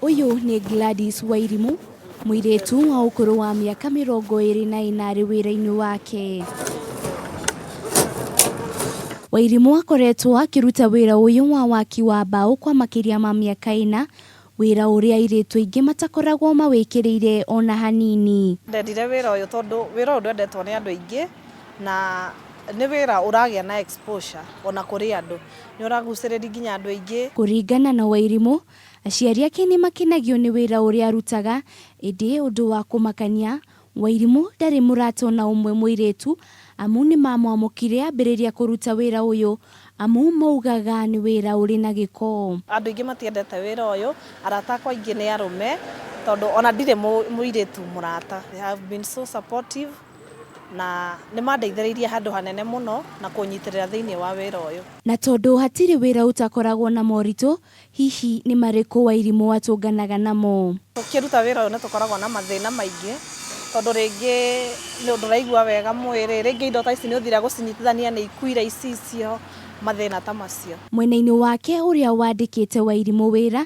Ũyũ nĩ Gladys Wairimu, mũirĩtu wa ũkũrũ wa mĩaka 24 arĩ wĩra-inĩ wake. Wairimu akoretwo akĩruta wĩra ũyũ wa waki wa mbaũ kwa makĩria ma mĩaka ĩna, wĩra ũrĩa airĩtu aingĩ matakoragwo mawĩkĩrĩire ona hanini. Ndendire wĩra ũyũ tondũ wĩra ũyũ ndwendetwo nĩ andũ aingĩ na nĩ wĩra ũragĩa na exposure ona kũrĩ andũ. Nĩ ũragucĩrĩria nginya andũ aingĩ. Kũringana na Wairimu, aciari ake nĩ makenagio nĩ wĩra ũrĩa arutaga, ĩndĩ ũndũ wa kũmakania, Wairimũ ndarĩ mũrata ona ũmwe mũirĩtu, amu nĩ mamwamũkire ambĩrĩria kũruta wĩra ũyũ, amu maugaga nĩ wĩra ũrĩ na gĩko. Andũ aingĩ matiendete wĩra ũyũ, arata akwa aingĩ nĩ arũme, tondũ ona ndirĩ mũirĩtu mũrata. They have been so supportive na nĩ mandeithĩrĩirie handũ hanene mũno na kũnyitĩrĩra thĩinĩ wa wĩra ũyũ. Na tondũ hatirĩ wĩra ũtakoragwo na moritũ, Hihi nĩ marĩkũ Wairimũ atũnganaga namo? Tũkĩruta wĩra ũyũ nĩ tũkoragwo na mathĩna maingĩ tondũ rĩngĩ ndũraigua wega mwĩrĩ, rĩngĩ indo ta ici nĩ ũthire gũcinyitithania nĩ ikuire icicio, mathĩna ta macio. Mwena-inĩ wake ũrĩa wandĩkĩte Wairimũ wĩra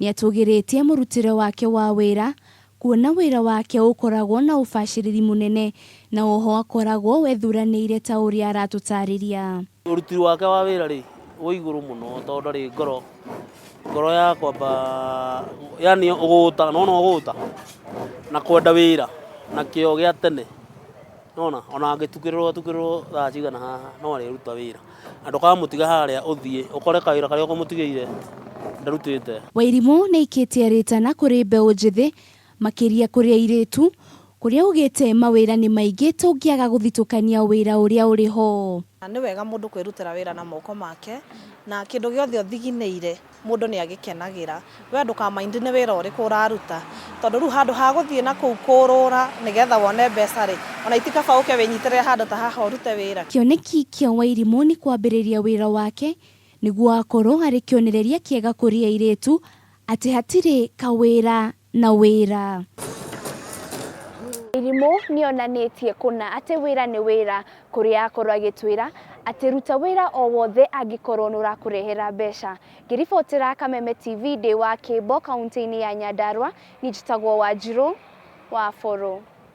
nĩatũgĩrĩtie mũrutĩre wake wa wĩra kuona wĩra wake ũkoragwo na ũbacĩrĩri mũnene na oho akoragwo ethuranĩire ta ũrĩa aratũtarĩria. Ũruti wake wa wĩra rĩ, wĩ igũrũ mũno tondũ ndarĩ ngoro, ngoro ya kwamba yaani ũgũta, nĩwona ũgũta na kwenda wĩra na kĩo gĩa tene, nĩwona ona angĩtukĩrĩrwo atukĩrĩrwo thaa cigana haha no arĩruta wĩra. Na ndũkamũtiga harĩa ũthiĩ ũkore kawĩra karĩa ũkũmũtigĩire ndarutĩte. Wairimũ nĩaikĩtie rĩtana kũrĩ mbeũ njĩthĩ Makĩria kũrĩ airĩtu, kũrĩa augĩte mawĩra nĩ maingĩ tũngĩaga gũthitũkania wĩra ũrĩa ũrĩ ho. Nĩ wega mũndũ kwĩrutĩra wĩra na moko make, na kĩndũ gĩothe ũthiginĩire mũndũ nĩ agĩkenagĩra. We ndũka mind nĩ wĩra ũrĩkũ ũraruta, tondũ rĩu handũ ha gũthiĩ na kũu kũrũra nĩgetha wone mbeca rĩ, ona ti kaba ũke wĩnyitĩrĩre handũ ta haha ũrute wĩra. Kĩoneki kĩa Wairimũ nĩ kwambĩrĩria wĩra wake nĩguo akorwo arĩ kĩonereria kĩega kũrĩ airĩtu atĩ hatirĩ kawĩra na wĩra. Irimũ nĩonanĩtie kũna atĩ wĩra nĩ wĩra kũrĩa akorwo agĩtwĩra atĩ ruta wĩra o wothe angĩkorwo nĩ ũrakũrehera mbeca. Ngĩribotera Kameme TV ndĩ wa Kĩmbo kaũntĩ-inĩ ya Nyandarua, niĩ njĩtagwo Wanjirũ wa Bũrũ.